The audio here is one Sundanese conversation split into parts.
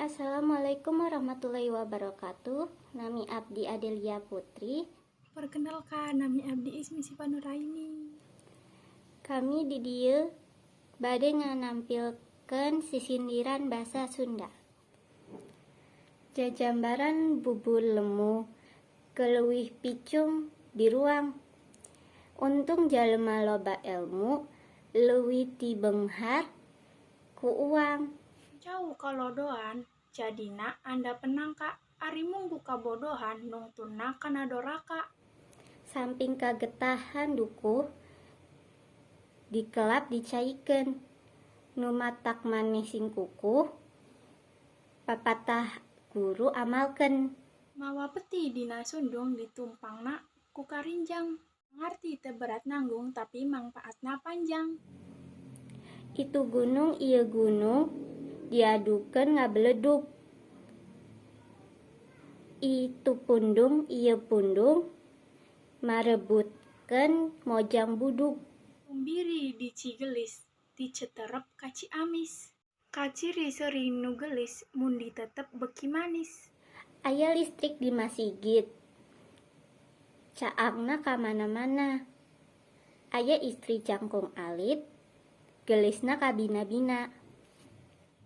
Assalamualaikum warahmatullahi wabarakatuh. Nami abdi Adelia Putri. Perkenalkan, nami abdi Ismi Sifa Nuraini. Kami di dieu bade nganampilkeun sisindiran basa Sunda. Jajambaran bubur lemu keleuwih picung diruang. Untung jalema loba elmu leuwih ti beunghar ku uang. Cau kalodohan jadina andapeun nangka, ari mung ku kabodohan nungtunna kana doraka. Samping kagetahan dukuh dikelap dicaikeun. Nu matak maneh sing kukuh papatah guru amalkeun. Mawa peti dina sundung ditumpangna ku karinjang. Ngarti teu berat nanggung tapi mangpaatna panjang. Itu gunung ieu gunung diadukeun ngabeledug. Itu pundung ieu pundung marebutkeun mojang budug. Tumbiri di Cigelis diceterep ka Ciamis. Kaciri seuri nu geulis mun ditetep beuki manis. Aya listrik di masigit caangna ka mana-mana. Aya istri jangkung alit geulisna kabina-bina.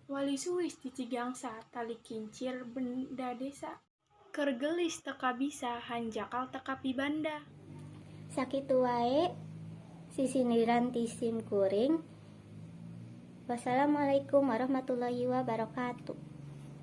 Wali Suis di Cigangsa tali kincir benda desa. Keur geulis teu kabisa hanjakal teu kapibanda. Sakitu wae sisindiran ti sim kuring. Wassalamualaikum warahmatullahi wabarakatuh.